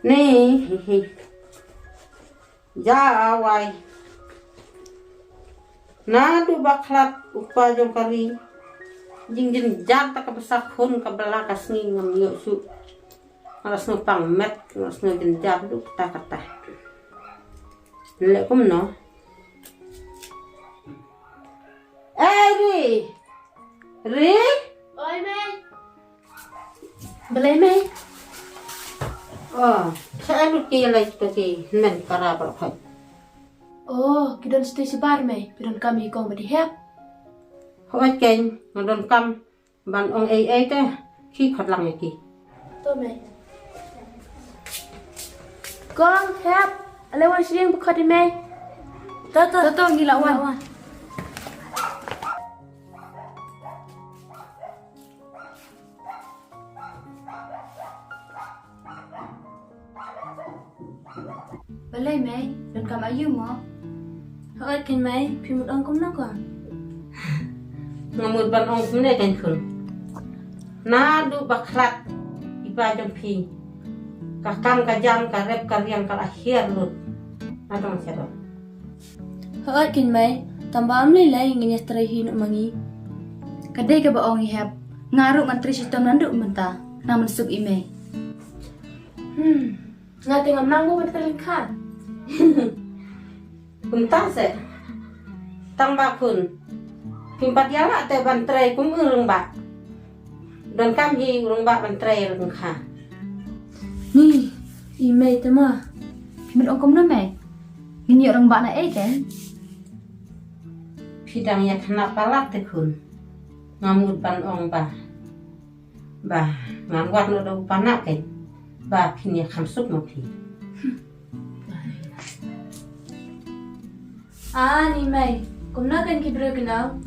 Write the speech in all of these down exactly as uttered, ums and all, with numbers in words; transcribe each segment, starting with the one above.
Ni, hi, hi. Ja, wai. Naduh ba khlad u kpa jong ka Ri. Jingjynjar ta kaba sa khun kaba la ka sngi ngam ïoh shuh. Nga la sngewpang met, nga la sngewjynjar haduh katta katta. Leh kumno? Eh, Ri! Ri! Oi, Mei. Balei, Mei? Oh, shaei lut ki ïaleit to ki hynmen para baroh khoit? Oh, ki don shatei shabar, Mei. Phi donkam ïa i kong bad i Hep? Hooid keiñ, nga donkam ban ong ei ei te, khie khot lang ïa ki. To, Mei. Kong, Hep, ale wan sha ïing ba khot ïa i Mei. To, to. To, to, ngi la wan. Balei, Mei, donkam aïu mo? Hooid keiñ, Mei, phi mut ong kumno ko? Nga mut ban ong kumne keiñ khun. Naduh ba khlad i pa jong phi, ka kam ka jam, ka rep ka riang ka la hiar lut. Nga dang sha dong. Hooid keiñ, Mei, tang ba ym lei lei ngin ïa trei hi noh ma ngi. Ka dei kaba ong i Hep, nga ruh ngan trei shitom naduh mynta, nang mynsuk i Mei. Hmm. Nga te ngam nang mo ban trei lyngkha. Kumta se. Tang ba khun, phim pat ïa lah te ban trei kum u rangbah. Donkam hi u rangbah ban trei lyngkha. Ni, i Mei te ma. Phi mut ong kumno, Mei? Ngin ïoh rangbah na ei keiñ? Phi dang ïa khynnah palat te khun. Nga mut ban ong ba, ba ngan wad noh da u Pana keiñ, ba phin ïa kham suk ma phi. Ah, ni Mei, kumno keiñ ki briew ki nang,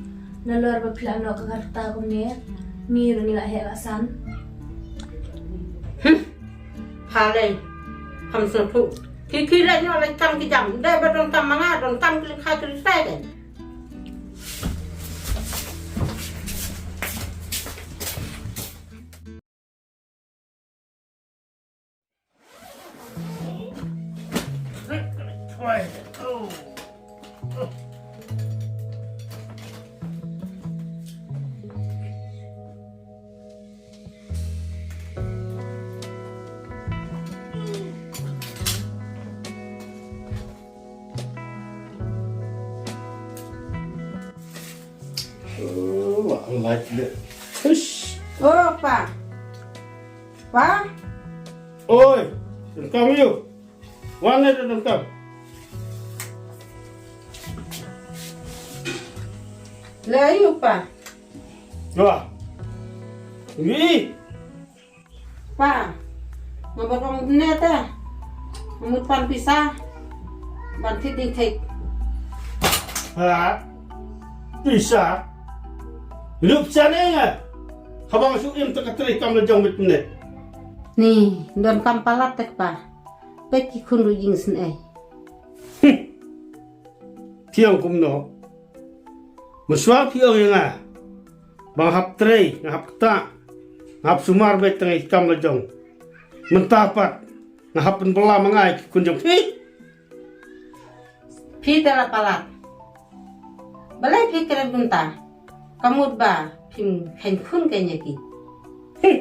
nalor ba phi la noh ka rta kumne, ngi ruh ngi la heh la san. Hmm. Pha lei, kham sngewthuh. Ki ki lei noh lei kam ki jam, dei ba donkam ma nga, donkam ki lyngkha ki lyngkha keiñ. Oh, wah, light lit. Hush. Oh, Pa. Pa? Oi, donkam ïa u. Wan, eh, donkam. Lei ïa u, Pa. Wah. Wi. Pa, nga bad ong ne te. Nga mut pan pisa ban thied ïing thied. Ha? Pisa? Ruh pisa ne nga? Haba nga shu im te ka trei kam la jong beit ne. Ni, donkam palat te kpa. Peit ki khun ruh jingsnei. Hm. Phi ong kumno? Mynshwa phi ong ïa nga ba nga hap trei, nga hap ktah, nga hap sumar beit tang ïa ki kam la jong. Mynta pat nga hap pynbylla ma nga ïa ki khun jong phi. Phi te la palat. Balei phi kren kumta? Ka mut ba phim kheiñ khun kein ïa ki. Hm.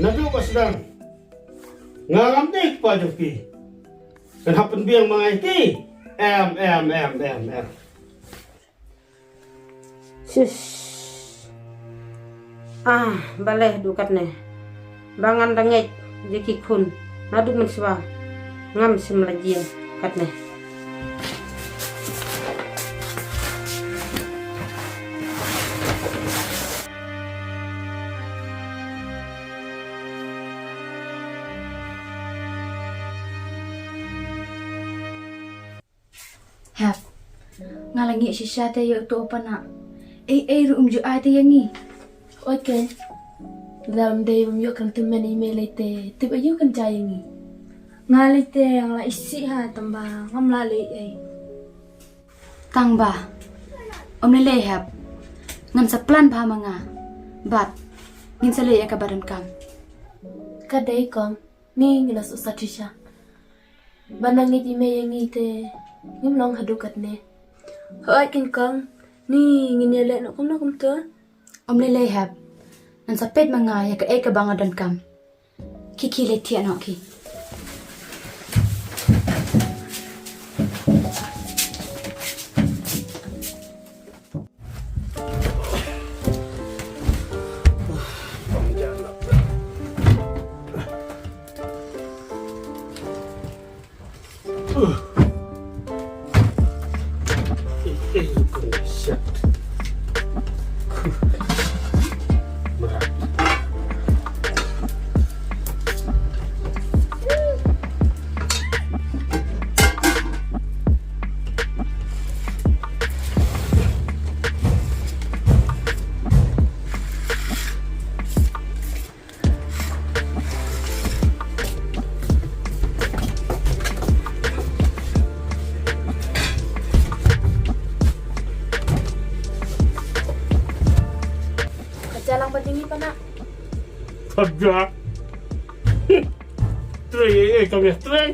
Naduh ba sdang nga ngam dei kpa jong phi, kan hap pynbiang ma nga ïa ki. Em, em, em, em, em. Shish. Ah, balei haduh katne ba ngan da ngeit ïa ki khun. Naduh mynshuwa ngam shym la jia katne. Hep, nga la ngeit shisha te ïa uto u Pana. Ei ei ruh um ju ai te ïa ngi. Oi keiñ. Lada ym dei bym ïoh kan tymmen i Mei lei te, tip aïu kan jia ïa ngi. Nga lei te nga la isih ha, tang ba ngam lah leh ei. Tang ba ym lei lei Hep, ngan sa plan bha ma nga. Bad Ngin sa leh ïa kaba donkam. Ka dei kong, ngi ngi la suk sa tisa. Ba nang ngi ïa me ïa ngi te ngim long haduh katne. Hooid kong, ngi ngin ïa leh noh kumno kumto. Ym lei lei hep. Ngan sa peit ma nga ïa kaei kaba nga donkam. Ki ki leit thiah noh ki. Ka jalang ba ding i pana. Ka ja. Trei, eh, eh, kami trei.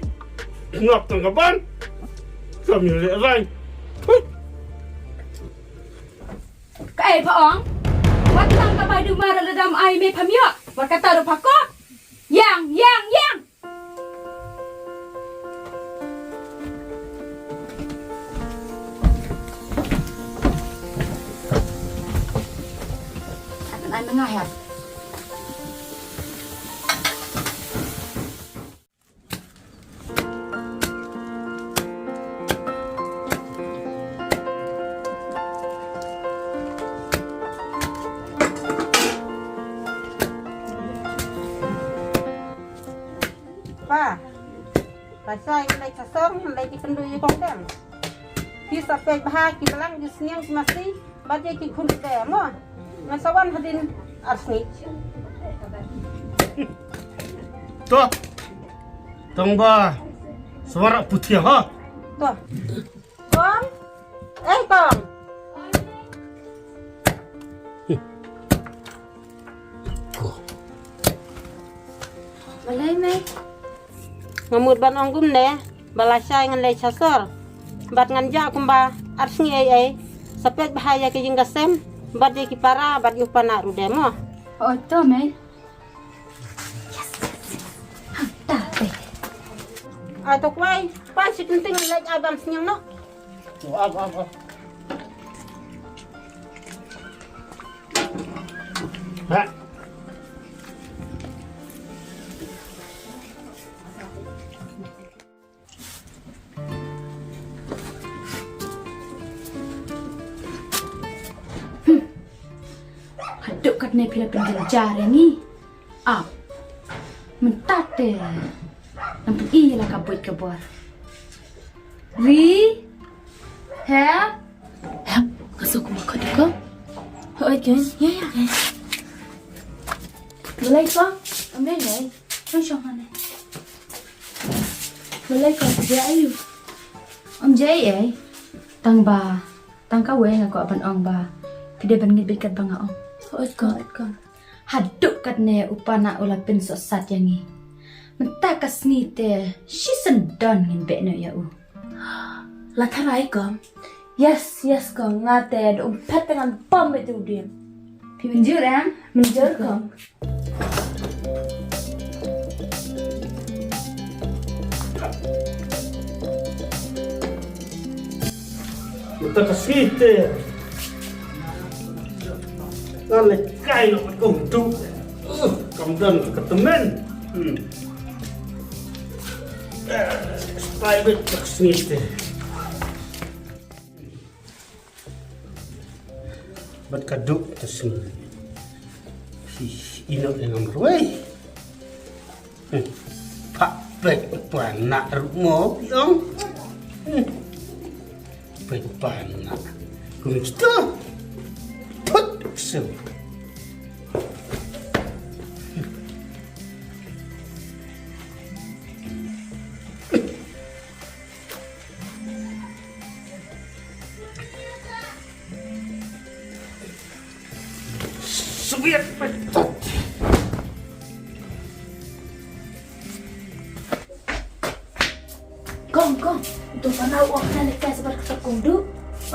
Ngap tang kaban. Kami le rai. Hui. Kaei pha ong? Wat tang ka bai du mar la dam ai me pham ïoh. Wat kata ruh pha kop. Ïang, ïang, ïang. Ai ma nga ïa. Pa, pa sa ïa lei ka song, lei ki pyndu ïa kong dem. Ki sa peit bha ki balang ki sniang ki masi. Bad ïa ki khun de mo. Ngan sa wan hadien ar sngi. To. Tang ba. Sawara puthi ha. To. Kong. Eh kong. Balei mei? Nga mut ban ong kumne, ba lashai ngan leit sha sor. Bad ngan jah kumba ar sngi ei ei. Sa peit bha ïa ki jingkasem bad ïa ki para bad ïa u Pana ruh de mo. Oh to mei. Yes, yes, yes. Ha, ta te. Ai to kwai, pan shi kynting leit ai bam sniang noh. Ap, ap, ap. Ha. Hmm. Haduh katne phi la pynjynjar ïa ngi. Ap. Mynta te. Nang pyn-i ïa la ka buit ka bor. Ri. He. He. Ka suk ma ka dei ko. Hooid kan. Ïa ïa. Balei ko? Ym lei lei. Shong shong hangne. Balei ko, phi jia aiu? Ym jia ei ei. Tang ba, tang kawei nga kwah ban ong ba phi dei ban ngeit beit kat ba nga ong. Hooid ko, hooid ko. Haduh katne u Pana u la pynsohsat ïa ngi. Mynta ka sngi te shisien don ngin beh noh ïa u. La tharai ko? Yes, yes ko. Nga te da um phet te ngan bam beit u dieng. Phi mynjur em? Mynjur ko. Mynta ka sngi te ngan leit kai noh ka kong tu. Uh, kam don ka tymmen. Hmm. Eh, spy bit ka sngi te. Bad ka duk ta sing. Hi, ino ino rwai. Hmm. Pak pek panak ruk mo piong. Hmm. Pek panak. Kung kita. Put so. Sweet patat. Ane ka sabar ka kum du.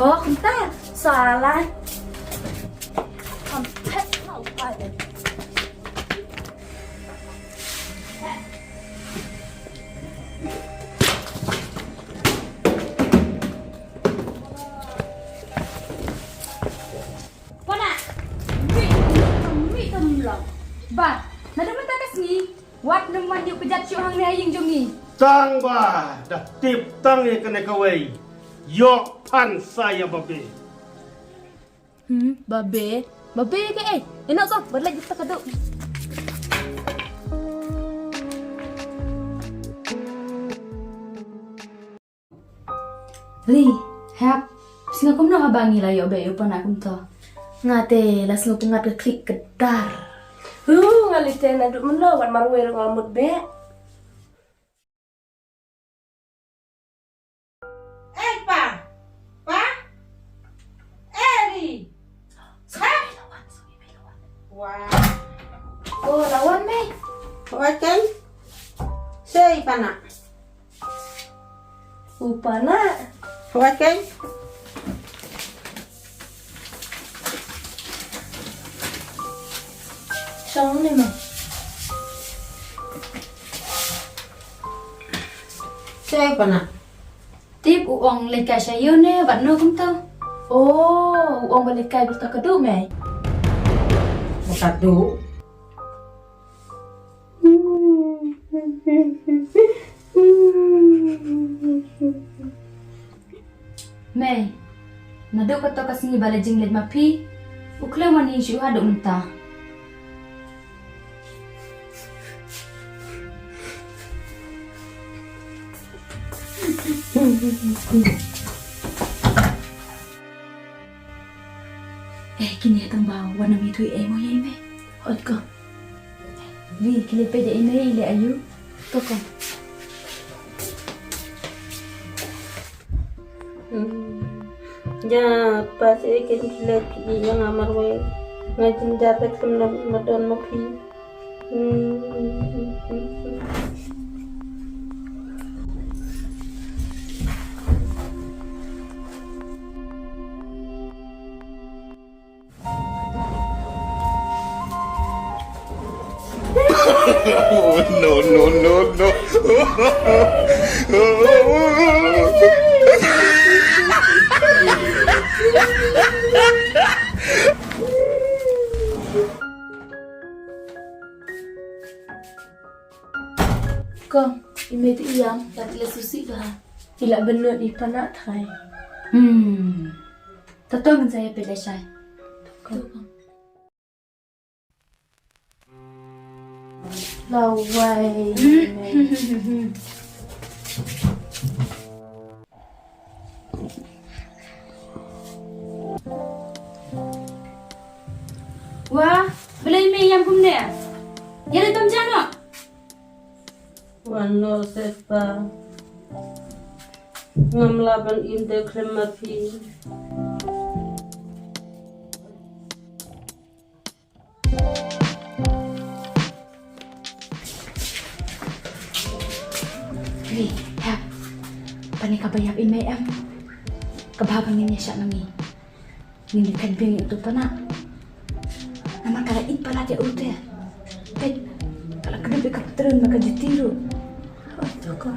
Oh, kumta. Salah. Kampret. Pana, mih, mih, mih, mih, mih. Ba, naduh mynta ka sngi, wat nym wan ïuh kjat shuh hangne ha ïing jong ngi. Tang ba da tip tang ïa kane kawei, ïoh phan sa ïa babe. Hmm, babe, babe ka ei. Ïa noh ko, bad leit ïa ka kadu. Ri, hep. Sngew kumno haba ngi la ïoh beh ïa u Pana kumto? Nga te la sngew pyngngad ka khlieh ka dar. Hu, nga lei te naduh mynno wat marwei ruh nga mut beh. Eh, Pa. Pa. Eh, Ri. Hep. Wah. Oh, la wan mei. Wah, kan? Sei Pana. U Pana. Wah, kan? Shong ne mei. Sei Pana. Tip u ong leit kai sha ïew ne, bad no kumto? Oh, u ong ba leit kai bad ka kadu mei. Ba kadu. Mei, naduh kato ka sngi ba la jingleit ma phi, u khlem wan ïing shuh haduh mynta. Eh, kine tang ba wan ym ïathuh ei mo ïa i mei. Hooid ko. Ri, ki leit peit ïa i mei, i leh aïu. To ko. Hmm. Ja, pa, seh kin ki leit ïa nga marwei. Nga jynjar te khlem na don ma phi. No, no, no, no. Ko, i mei te i ïam, la te la susi ka ha. I la bynnud i Pana thai. Hmm. Tato ngan sa ïa peit lashai. Ko. Lawei. Wah, balei me ïam kumne? Ïa leit bam ja noh. Wan noh seh pa. Ngam lah ban im te khlem ma phi. Ri, hep. Pane kaba ïap i mei em. Kaba ba ngin ïa shah ma ngi. Ngin ïa kynbeiñ ïa uto u Pana. Namar ka la ïeit palat ïa u te. Peit, ka la kdup ïa ka pyntrun bad ka juti ruh. Oh, to ko.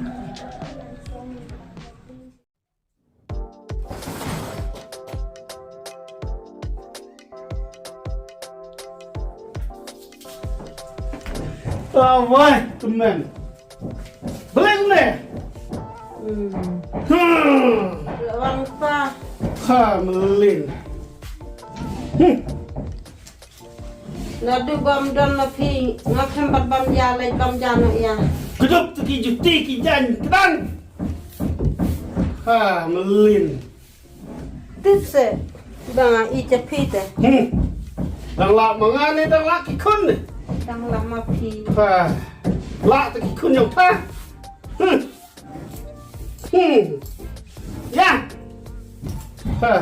Ah, wai, tymmen. Bling ne. Hmm. Hmm. Wang pa. Ha, melin. Hmm. Naduh bam don ma phi, nga khlem pat bam ja, leit bam ja noh ïa. Kdup tu ki juti ki jan kdang. Ha, melin. Tip se, dang i cha phi te. Hmm. Dang lah ma nga ne, dang lah ki khun ne. Dang lah ma phi. Ha. Lah tu ki khun ïa pha. Hmm. Hmm. Ya. Ha.